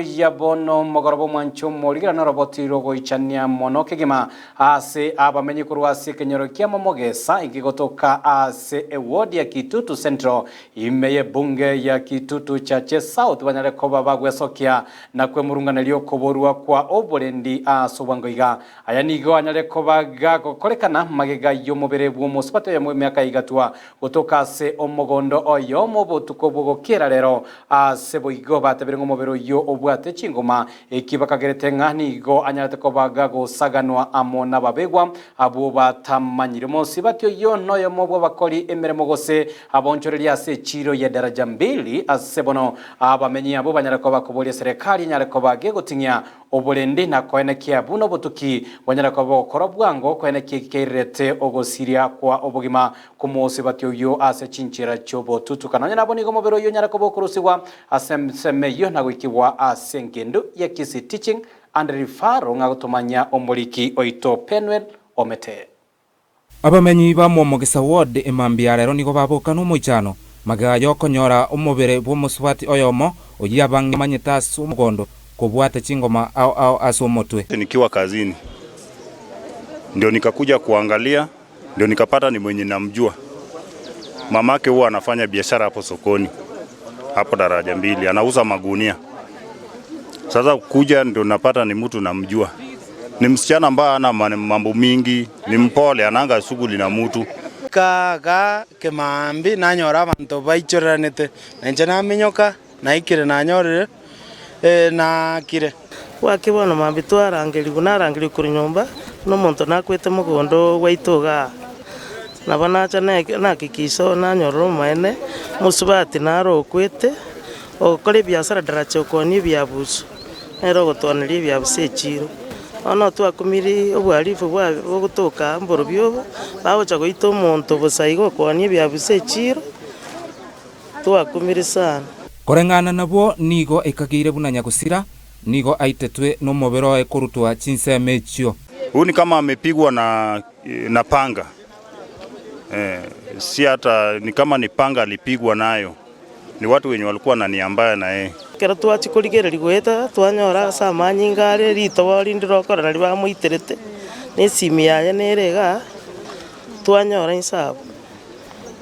ya bono mogoroba omwancho omorigera noroboti rogoichania mono kegima ase abamenyi korwa ase ekenyoro kia Momogesa egegotoka ase eward ya Kitutu Central ime y'ebunge ya Kitutu Chache South banyare koba bagwesokia na kwemurunganeria okoborwa kwa oborendi ase obwango iga. Aya nigo anyare koba gagokorekana magega y'omobere bw'omosubati oyomo bw'emiaka igatwa gotoka ase omogondo oyomo obotuko bw'ogokiera rero. Ase boigo batebire ng'a omobere oyio obwate chingoma, eki bakagerete ng'a nigo anyarete koba gagosaganwa amo nababegwa abwo batamanyiri. Omosubati oyio noyomo bw'abakori emeremo gose abonchoreria ase echiiro ye Daraja Mbili. Ase bono abamenyi abwo banyare koba bakoboria eserekari enyare koba gegoting'ia Oborendi na koenekia buna obotuki bwanyare koba bogokorwa bwango koenekia eki keirerete ogosiria kwa obogima kw'omosibati oyio ase chinchera chi'obotutuka. Nonya nabo nigo omobere oyio onyare koba okorusigwa ase ensemo eyio na goikigwa ase engendu ya Kisii Teaching and Referral ng'a gotomanya omoriki oito Penuel Omete. Abamenyi ba Mwomogisa Ward emambia ya rero nigo baboka nomoichano magega yokonyora omobere bw'omosubati oyomo oyio abange bamanyete ase omogondo kobwate chingoma ao ao ase omotwe. Nikiwa kazini ndio nikakuja kuangalia ndio nikapata ni mwenye namjua. Mamake huwa anafanya biashara hapo sokoni hapo daraja mbili anauza magunia. Sasa kuja ndio napata ni mtu namjua. Ni msichana ambaye hana mambo mingi, ni mpole, hananga shughuli na mtu. Kaga kemaambia nanyora abanto baichoreranete, na inche naminyoka, naikire nanyorire, ee, naakire. Gwaki bono mambia twarangerigwe, narangerigwe korwa nyomba, na omonto nakwete mogondo gwaito igaa. Nabo nacha nakikisa oo nanyorora omoene, mosubati naro okwete, ogokora ebiasara daracha okoonia ebiabusu. Nere ogotwaneria ebiabuso echiiro. Bono twakumirie obohalifu bwa bogotoka aa mborobio obo, bagocha goita omonto bosa iga okoonia ebiabuso echiiro, twakumirie sana. Koreng'ana nabwo nigo ekageire buna nyagosira nigo aitetwe nomobere oye korutwa chinsemo echio. Huyu ni kama amepigwa na, na panga eh, si hata ni kama ni panga alipigwa nayo. Ni watu wenye walikuwa na nia mbaya na yeye. Ekero twachia korigereria goeta, twanyora ase amanyinga are ritobo rinde rokora nario bamoiterete, na esimi yaye nere igaa, twanyora inse abwo.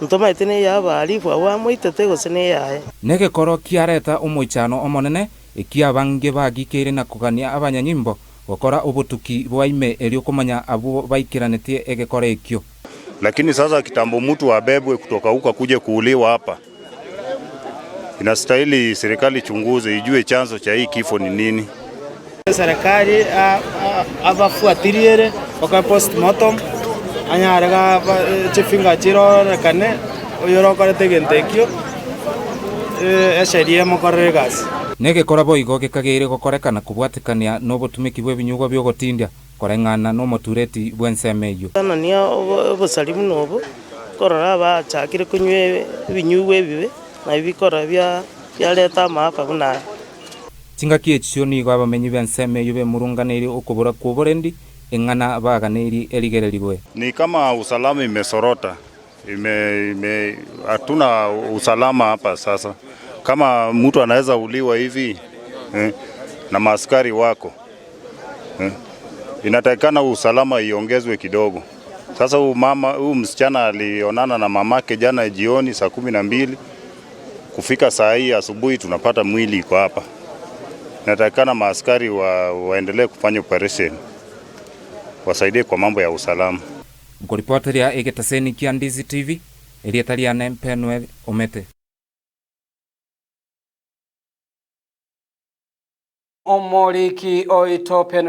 Ntomaete neya abahalifu abwo bamoitete gose neyaye. Negekoro kiareta omoichano omonene, ekiabange bagikeire na kogania abanyanyimbo gokora obotuki bwa ime erio komanya abwo baikeranetie egekoro ekio. Lakini sasa kitambo mtu abebwe kutoka huko akuje kuuliwa hapa, inastahili serikali ichunguze ijue chanzo cha hii kifo ni nini. Serikali abafuatilie ere bakore postmortem anyare chifinger chirorekane oyorakorete egento ekio esheria emokorere egasi. Negekora boigo gekageire gokorekana kobwatekania nobotumeki bw'ebinyugwa bi'ogotindia. Koreng'ana nomotureti bw'ensemo eyio. Anania obosari buna obo, korora abachakire konywa ebinyugwa ebibe, nabio bikora biareta amaafa buna aya. Chingaki echio nigo abamenyi b'ensemo eyio bemurunganeirie okobora kw'oborendi, eng'ana baganeirie erigererigwe. Ni kama usalama imesorota, ime, ime, hatuna usalama hapa sasa. Kama mtu anaweza uliwa hivi eh, na maaskari wako eh, inatakikana usalama iongezwe kidogo. Sasa huyu mama, huyu msichana alionana na mamake jana jioni saa 12 kufika saa hii asubuhi tunapata mwili iko hapa. Inatakikana maaskari wa, waendelee kufanya operation wasaidie kwa mambo ya usalama. Nkoripoteria egetaseni kia Ndizi TV, erieta riane Mpenuel Omete. Omoriki oito Penuel.